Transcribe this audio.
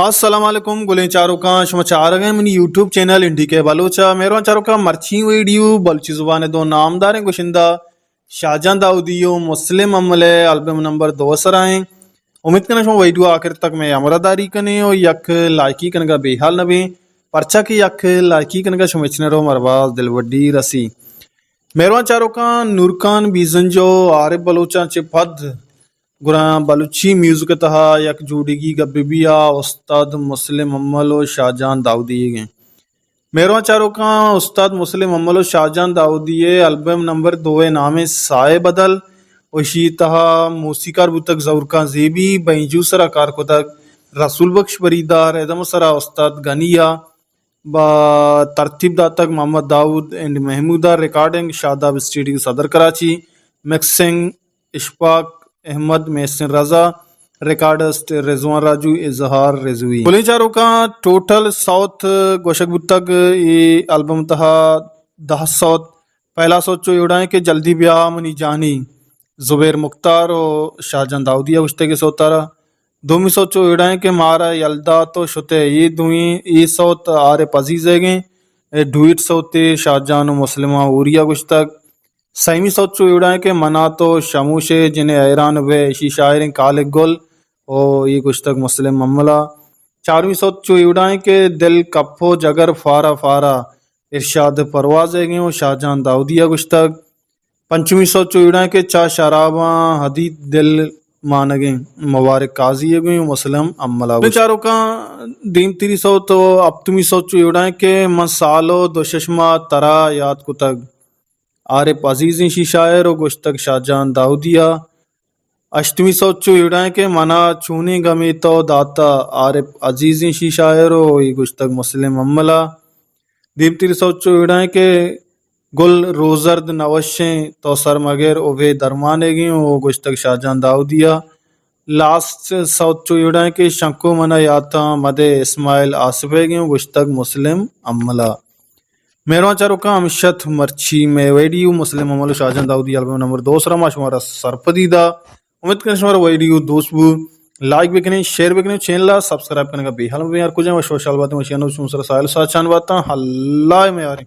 السلام علیکم گلیں چاروکاں، شما چارگ ءَ منی یوٹیوب چینل این ڈی کے بلوچ ءَ۔ مہروان چاروکاں، مرچی ویڈیو بلوچی زبان ءِ دو نامداریں گشندہ شاہجان داؤدی و مسلم امل ءِ البم نمبر دو سرا ایں۔ امید کناں شما ویڈیو آخر تک مئے ہمراہ داری کنیں و یک لائکی کنگا بے حال نہ بیں، پرچا کہ یک لائکی کنگا شمئے چنل و مارا باز دلبڈی رسی۔ مہروان چاروکاں، نورخان بیزنجو عارف بلوچاں چہ پد گڑا بلوچی میوزک ءِ تہا یک جوڑیگی گپ بہ بی آ استاد مسلم امل و شاہجان داؤدی ئیگ ایں۔ مہروان چاروکاں، استاد مسلم امل و شاہجان داؤدی ءِ البم نمبر دو ءِ نام ایں سائے بدل و اشی تہا موسیقار بوتگ ظہور خان زیبی، بینجو سرا کار کتگ رسول بخش بریدار، ردم سرا استاد غنی ءَ با ترتیب داتگ محمد داؤد اینڈ محمود ءَ، ریکارڈنگ شاداب اسٹوڈیو صدر کراچی، مکسنگ اشفاق احمد محسن رضا، ریکارڈسٹ رضوان راجو اظہار رضوی۔ گلیں چاروکاں، ٹوٹل سوت گوشگ بوتگ اے البم تہا دہ سوت۔ پہلا سوت چو ایوڑا ایں کہ جلدی بیا منی جانی، زبیر مختار و شاہجان داؤدی ءَ گوشتگ اے سوتارا۔ دومی سوت چو ایڑا ایں کہ مارا یلدا تو شتے، اے دوئیں، اے سوت عارف عزیز ئیگ ایں، اے ڈویٹ سوتے شاہجان و مسلمہ ہوری ءَ گوشتگ۔ سیمی سوت چو ایڑا ایں کہ منا تو شموشے جنے حیران بے، اشی شاعر ایں خالق گل و اے گوشتگ مسلم امل ءَ۔ چارمی سوت چو ایڑا ایں کہ دل کپو جگر فارا فارا، ارشاد پرواز ئیگ ایں و شاہجان داؤدی ءَ گوشتگ۔ پنچمی سوت چو ایڑا ایں کہ چا شراباں حدید دل مانگیں، مبارک قاضی ئیگ ایں و مسلم امل ءَ گوشتگ۔ چاروکاں، دیمتری سوت و ہپتمی سوت چو ایڑا ایں کہ من سال و دو شش ماہ ترا یات کتگ، عارف عزیز ایں اشی شاعر و گوشتگ شاہجان داؤدی ءَ۔ ہشتمی سوت چو ایڑا ایں کہ منا چونیں گمے تو داتا، عارف عزیز ایں اشی شاعر و اے گوشتگ مسلم امل ءَ۔ دیمتری سوت چو ایڑا ایں کہ گل روزرد نوشیں تو سر مگر، اوے درمان ئیگ ایں و گوشتگ شاہجان داؤدی ءَ۔ لاسٹ سوت چو ایڑا ایں کہ شنکو منا یاتاں مدے، اسماعیل آصف ئیگ ایں و گوشتگ مسلم امل ءَ۔ مہروان چاروکاں، ہمیش ات مرچی مئے ویڈیو مسلم امل و شاہجان داؤدی البم نمبر دو سرا ما شمارا سرپدی دا۔ امید کنیں شمارا ویڈیو دوست بو، لائک بکنیں، شیئر بکنیں، چینل ءَ سبسکرائب کنگا بے حال مبیں۔ ہر کجا وش وشحال باتیں، وشی انو چون سرا ساحل ساچان باتاں۔ اللہ میاریں۔